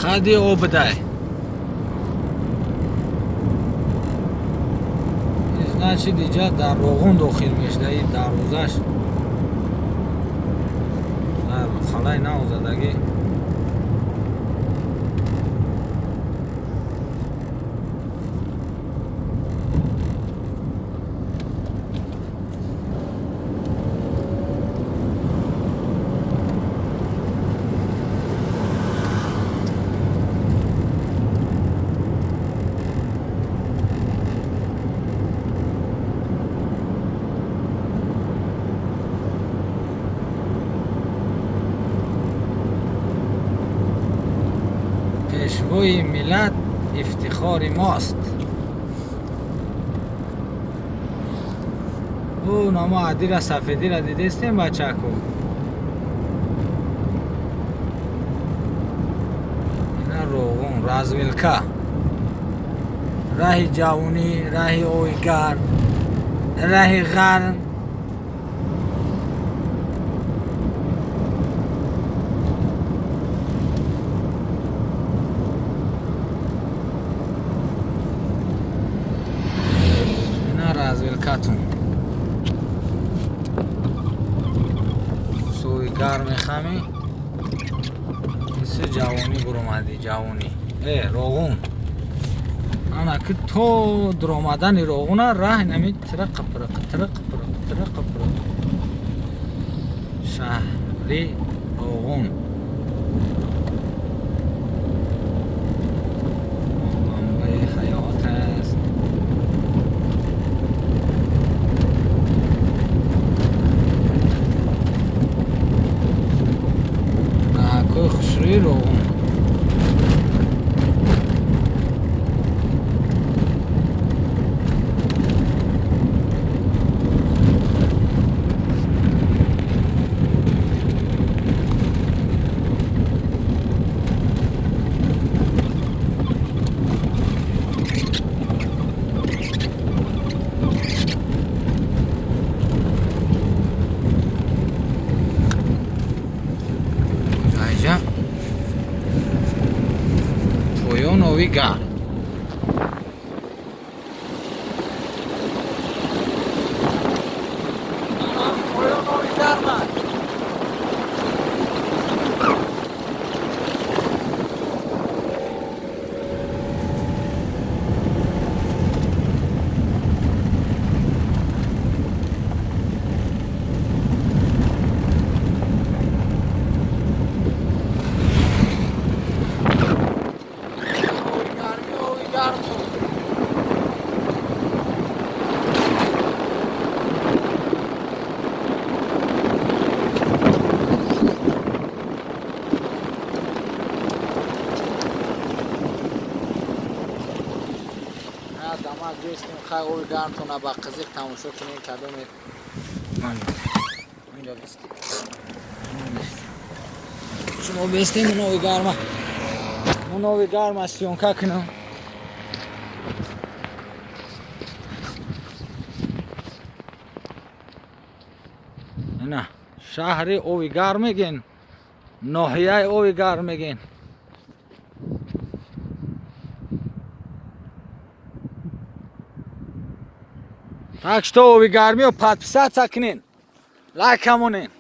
Қади обдай. Значит, иҷа дар Роғун дохил мешуда. И дарвозаш дар қалаи навзадагӣ. Пешвои миллат ифтихори мост. Ӯ намо адира сафедира дидестем, бачаку. Ина Роғун, развилка. Раҳи ҷавонӣ, раҳи ойгар, раҳи ғарм. Ина развилкатун. Сӯи гарм мехамӣ, иси ҷавонӣ буромадӣ, ҷавонӣ. Роғун. Ана ки то дуромадани Роғуна раҳ нами тира қиприқ, тира қиприқ, тира қиприқ. Шаҳри Роғун. Манбаи ҳаёт аст. Раҳакҳои хушрӯи Роғун. Айҷа поён ови гарм. Поён ови гарм аст. Ови гармӣ, ови гармтон. Дамак бестем, хай ови гармтона ба қизиқ тамошо кунем кадоме. Инҷа бестем. Шумо бестем мун ови гарма. Мун ови гарма съёмка кунам. Ина шаҳри ови гарм мегин, ноҳияи ови гарм мегин. Так что ови гармиё подписаться кунен, лайк камонен.